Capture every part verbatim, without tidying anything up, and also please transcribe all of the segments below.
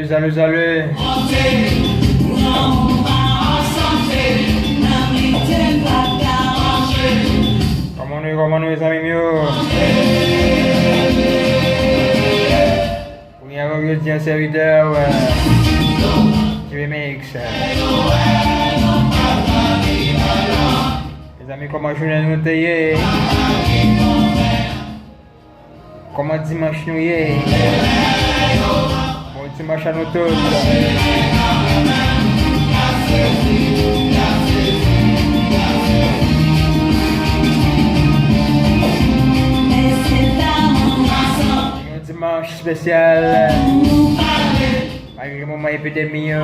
Salut, salut. Kòman nou ye, kòman nou ye, zanmi m yo? Kounye a, jodi a, sèvitè, euh, J V M X. Mezanmi, kòman jounen nou te ye? Kòman dimanch nou ye? Bon dimanch a nou tout. Yon dimanch espesyal. Malgre moman epidemi yo,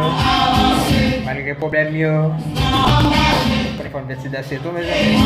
malgre pwoblèm yo, fò n fè ti danse tou, mezanmi.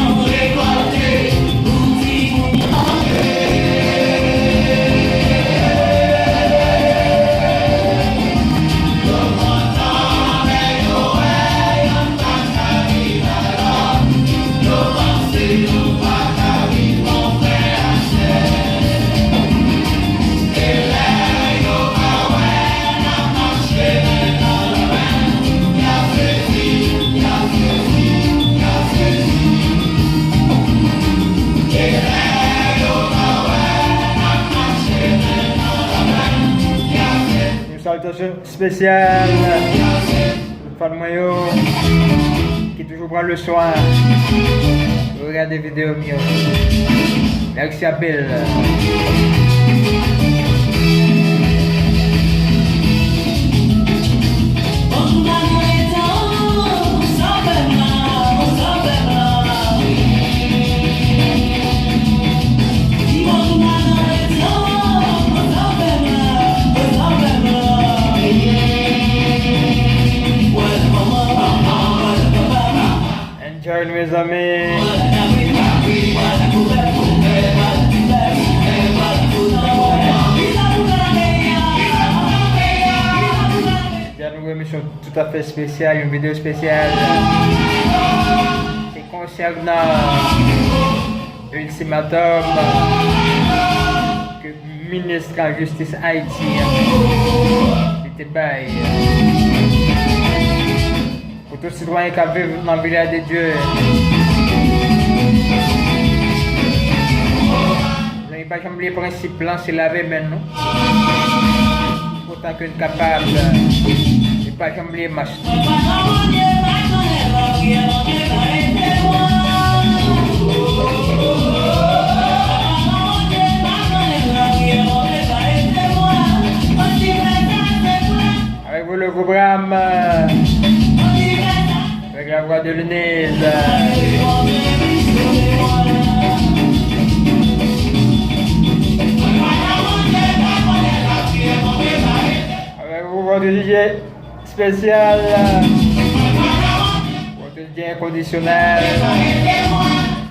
Yon salitasyon espesyal pou tout fan mwen yo ki toujou pran le swen regade videyo m yo. Mèsi anpil. Enjoy, mezanmi. Jodi a nou gen emisyon toutafè espesyal, yon videyo espesyal. Se konsènan iltimatòm ke minis lajistis Ayiti an, li te bay pou tout sitwayen k ap viv nan Vilaj de Dye. Mezanmi, pa janm bliye prensip lan, se lave men nou. Otan ke n kapab, e pa janm bliye mas nou. Avec vous, le groupe Ram, euh, avec la voix de Lunez. Avec vous, votre D J spécial, votre D J inconditionnel,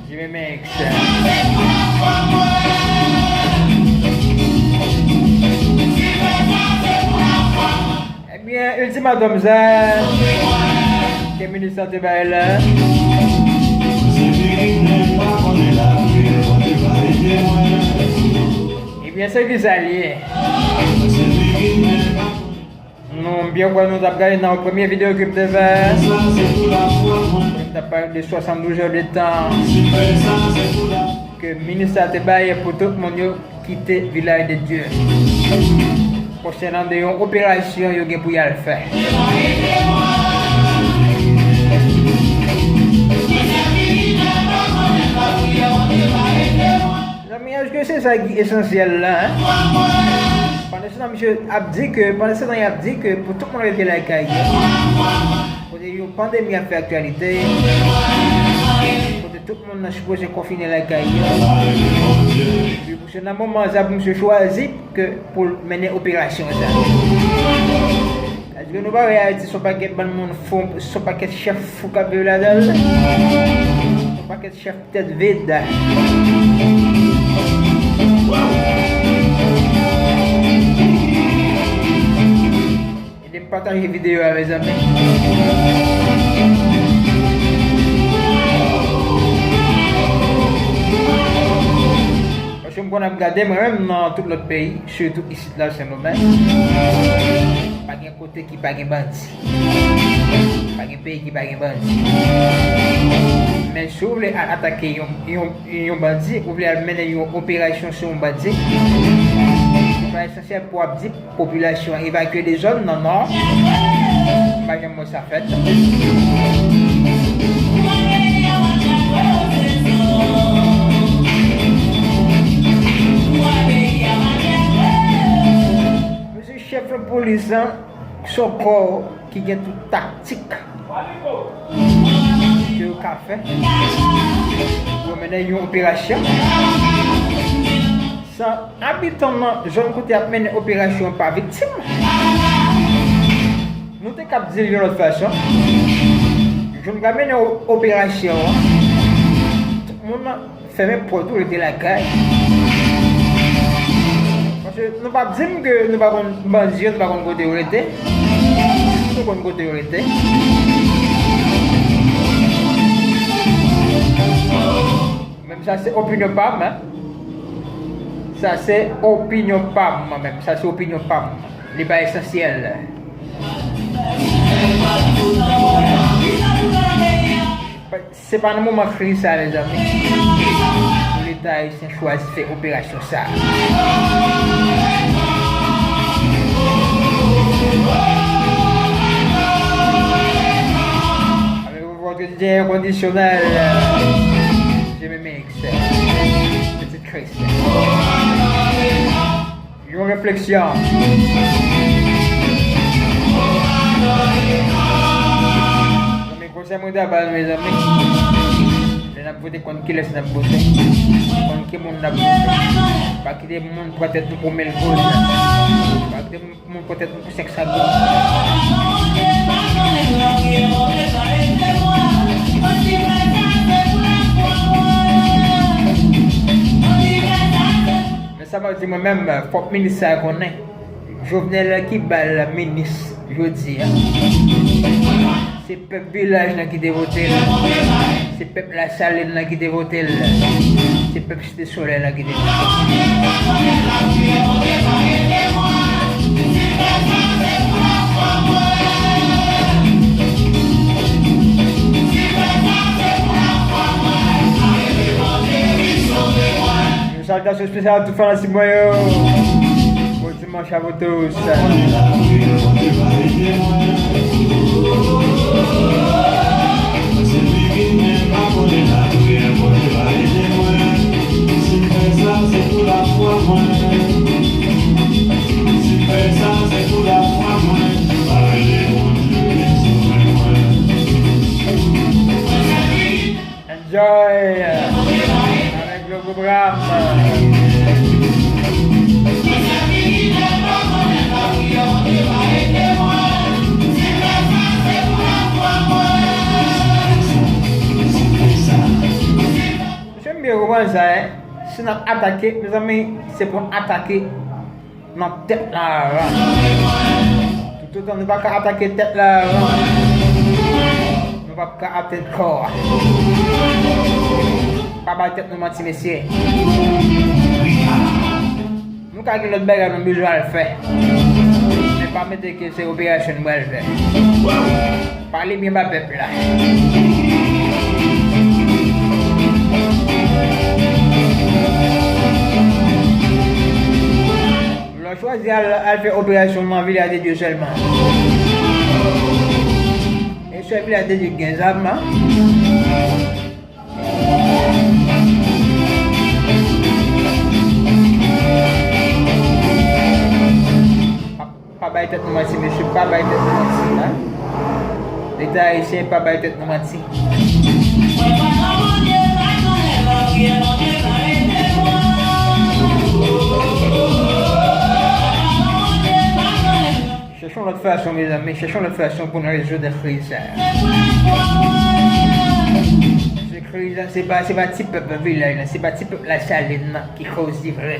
J V M X. Ebyen, iltimatòm sa ke minis lan te bay la. Ebyen, se ki sa l ye? Nou byen kwè nou t ap gade nan premye videyo ke m te fè. M t ap pale de swasanndouz è de tan ke minis la te bay pou tout moun yo kite Vilaj de Dye konsènan de yon operasyon yo gen pou y al fè. Mezanmi, èske se sa ki esansyèl la, en? Pandan se tan, misye ap di ke, pandan se tan, y ap di ke pou tout moun rete lakay yo. Kote yon pandemi ap fè aktyalite, kote tout moun nan sipoze konfine lakay yo. Epi misye nan moman sa pou misye chwazi ke pou l mennen operasyon sa. Èske nou pa wè Ayiti se yon pakèt bann moun fou, se yon pakèt chèf fou k ap viv ladan l? Se yon pakèt chèf tèt vid. Ede m pataje videyo a, mezanmi. Paske m konn ap gade mwen menm nan tout lòt peyi, sitou isit la, Sendomeng. Pa gen kote ki pa gen bandi. Pa gen peyi ki pa gen bandi. Men si w vle al atake yon, yon, yon bandi, ou vle al mennen yon operasyon sou yon bandi, se pa esansyèl pou w ap di popilasyon an evakye de zòn nan, non. M pa janm wè sa fèt. Mesye chèf polis lan, se yon kò ki gen tout taktik ke yo ka fè pou yo mennen yon operasyon san abitan nan zòn kote y ap mennen operasyon an pa viktim. Nou te kab di l yon lòt fason. Jou n pral mennen o-, operasyon an, tout moun fèmen pòt ou, rete lakay. Paske nou p ap di m ke nou pa konn bandi yo, nou pa konn kote yo rete. Nou konn kote yo rete. Menm sa se opinyon pa m, hein. Sa se opinyon pa m, mwen menm. Sa se opinyon pa m. Li pa esansyèl. Se pa nan moman kriz sa, mezanmi, pou Leta ayisyen chwazi fè operasyon sa. Avec votre D J inconditionnel, Jimmy Mix, Petit Chris. Yon refleksyon. Mezanmi, konsèy mwen ta ba nou, mezanmi. Lè n ap vote, konn kilès n ap vote. Konn ki moun n ap vote. Pa kite moun pran tèt nou pou mil goud. Pa kite moun pran tèt nou pou senk san goud. Men sa m ap di mwen menm, fòk minis sa a konnen. Jovenel ki ba l minis jodi a. Se pèp vilaj lan ki te vote l. Se pèp Lasalin lan ki te vote l. Se pèp Site Solèy lan ki te vote l. Une salutation spéciale à tout fanatik mwen yo. Bon dimanche à vous tous. Enjoy avec le groupe Ram. Mesye, m byen konprann sa, hein. Si n ap atake, mezanmi, se pou n atake nan tèt la avan. Toutotan nou pa ka atake tèt la avan, nou p ap ka atenn kò a. Pa bay tèt nou manti, mesye. Nou ka gen lòt bagay nou bezwen al fè. Men pa mete ke se operasyon nou pral fè. Pale byen ba pèp la. Lè w chwazi al, al fè operasyon nan Vilaj de Dye sèlman. E sèl Vilaj de Dye ki gen zam, an. Pa, pa bay tèt nou manti, mesye, pa bay tèt nou manti, la. Leta ayisyen pa bay tèt nou manti. Chèche yon lòt fason, mezanmi, chèche yon lòt fason pou n rezoud kriz sa a. Se kriz la, se pa, se pa ti pèp vilaj la, se pa ti pèp Lasalin nan ki koz li vre.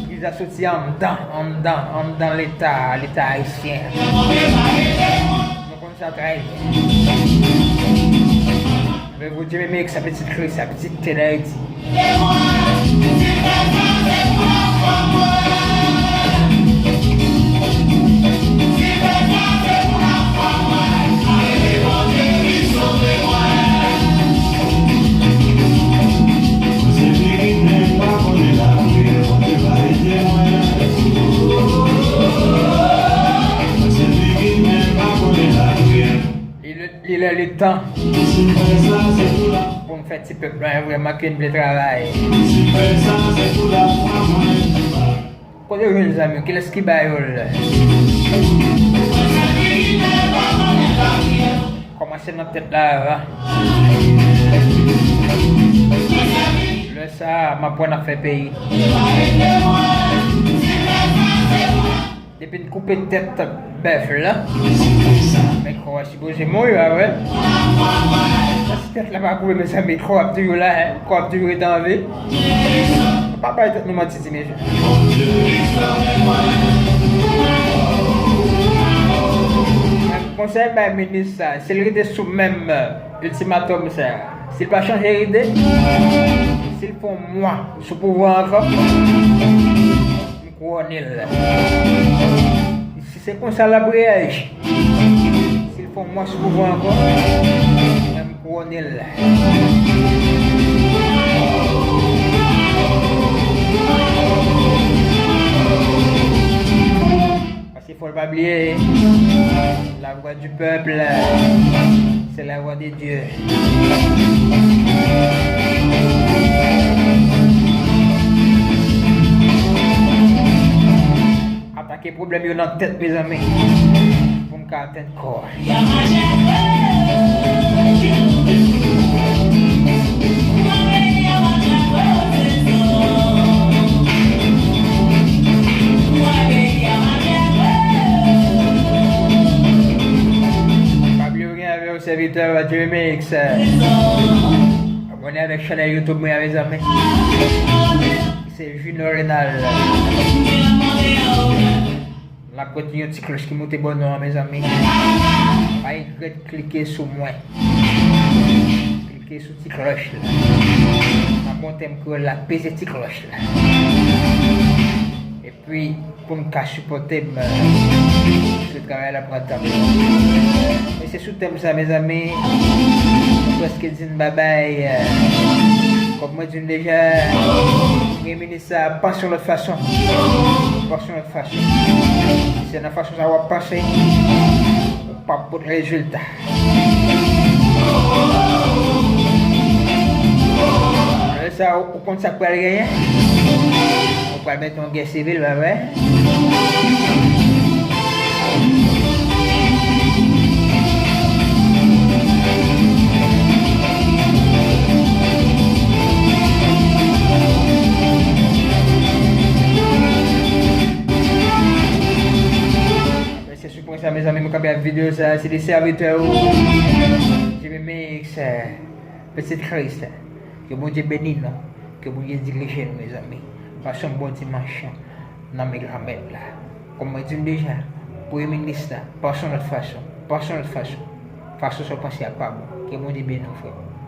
Kriz la soti anndan, anndan, anndan Leta, Leta ayisyen. Nou konn sa trè byen. Mwen vou di, men, men, sa pitit Kris, sa pitit tè Dayiti. Mesye, m byen konprann sa, hein. tan pou m fè ti pèp la vrèman ke n vle travay. Kote yo jwenn zam yo? Kilès ki ba yo l? Kòmanse nan tèt la avan. Lè sa a, m ap wè n ap fè peyi. Depi n koupe tèt bèf la, men kò a sipoze mouri, pa vre? Paske tèt la pa koupe, mezanmi, kò ap toujou la, kò ap toujou rete an vi. Pa bay tèt nou manti, ti mesye. Konsèy m bay minis sa, si l rete sou menm, euh, iltimatòm sa, si l pa chanje ide, si l fè yon mwa sou pouvwa ankò, m kouwone l. Si se konsa l ap reyaji, si l fè yon mwa sou pouvwa ankò, m kouwone l. Paske fò l pa bliye, la voix du peuple, c'est la voix de Dieu. Atake pwoblèm yo nan tèt, mezanmi, pou n ka atenn kò a. Pa bliye w gen avè w sèvitè Remix. Abòne avèk chanèl YouTube mwen an, mezanmi. Se Junior Renal. N ap kontinye yon ti klòch ki moute bò nou an, mezanmi. Pa regrèt klike sou mwen. Klike sou ti klòch la. Nan bon tèm kreyòl la, peze ti klòch la. Epi, pou n ka sipòte m, euh, sou travay la pran tan. E se sou tèm sa, mezanmi, m prèske di n babay, euh, kòm mwen di n deja, premye minis sa panse yon lòt fason. Panse yon lòt fason. Si se nan fason sa w ap panse, ou p ap pot rezilta. Lè sa, ou, ou konn sa k pral genyen? Ou pral mete yon gè sivil, pa vre? Mèsi sou pwen sa, mezanmi, mwen kanpe ak videyo sa, se de sèvitè ou, Jimmy Mix, euh, Pitit Kris. Ke Bondye beni nou, ke Bondye dirije nou, mezanmi. Pase yon bon dimanch nan men Granmèt la. Kòm mwen di n deja, premye minis la, panse yon lòt fason, panse yon lòt fason. Fason sa w panse a pa bon. Ke Bondye beni w, frè m.